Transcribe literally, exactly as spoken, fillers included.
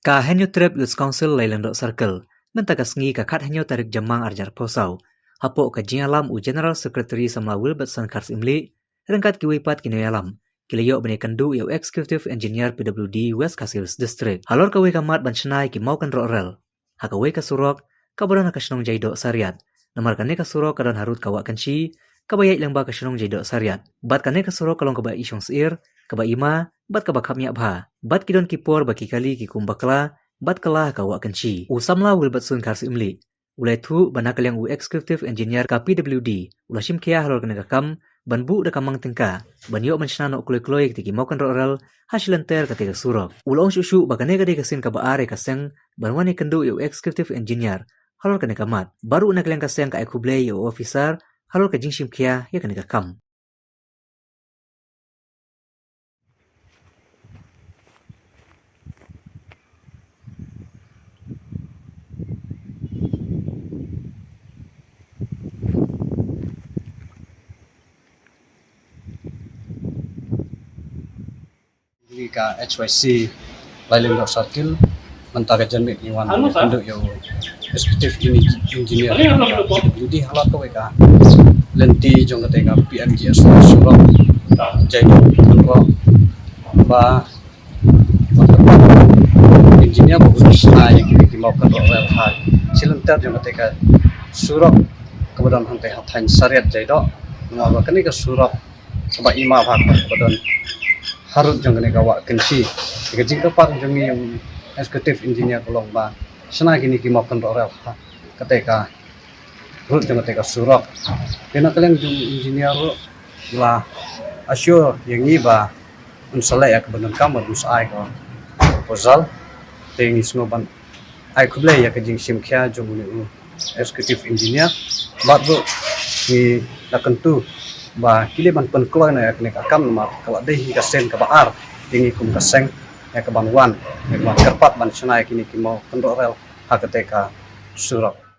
Ka Hynñiewtrep Youth Council Lailyndoh Circle, mynta ka sngi ka khathynñiew tarik Jymmang arhajar arphew saw, hapoh ka jingïalam u General Secretary Samla Wilbertson Kharsyiemlieh, ryngkat kiwei pat ki nongïalam, ki la ïoh ban ïakynduh ïa u Executive Engineer P W D West Khasi Hills District halor kawei ka mat ban shna ïa ki mawkynroh rel ha kawei ka surok kaba don ha ka shnong Jaidoh Sariat. Namar kane ka surok ka don harud ka Wah Kynshi kaba ïaid lyngba ka shnong Jaidoh Sariat. Bad kane ka surok ka long kaba i shong syier, kaba i ma, bad kaba khapngiah bha. Bad ki don ki por ba ki kali ki kum bakla bad kylla ha ka Wah Kynshi. U Samla Wilbertson Kharsyiemlieh u la ïathuh ba na ka liang u Executive Engineer ka P W D u la shim khia halor kane ka kam ban buh da ka mang tyngka ban ïoh ban shna noh kloi kloi ïa kitei ki mawkynroh rel ha shilynter katei ka surok. U la ong shuh shuh ba kane ka dei ka sien kaba ar ïa ka seng ban wan ïakynduh ïa u Executive Engineer halor kane ka mat. Bad ruh na ka liang ka seng ka ai khublei ïa u officer halor ka jingshim khia ïa kane ka kam. Ngi ka H Y C Lailyndoh Circle, mynta ka janmiet ngi wan ïakynduh ïa u Executive Engi-, Engineer P W D halor kawei ka lynti jong katei ka P M G S Y surok Jaidoh Kynroh ba, ba engineer ba un shna ïa ki, ki mawkynroh rel ha shilynter jong katei ka surok kaba don hangtei ha thaiñ Sariat Jaidoh. Namar ba kane ka surok kaba i ma bha, kaba don harud jong kane ka Wah Kynshi. Te ka jingkyrpad jong ngi, ïa u Executive Engineer, ka long ba shna kine ki mawkynroh rel ha katei ka rud jong katei ka surok. Te na ka liang jong u engineer ruh u la assure ïa ngi ba un sa leh ïa kaba donkam, ba un sa ai ka proposal. Te ngi sngewbha ban ai khublei ïa ka jingshim khia jong une u Executive Engineer. Bad ruh ngi la kyntu ba ki dei ban pynkloi noh ïa kane ka kam namar ka la dei hi ka sien kaba ar ïa ngi kum ka seng ïa ka ban wan, ïa ka ban kyrpad ban shna ïa kine ki mawkynroh rel ha katei ka surok.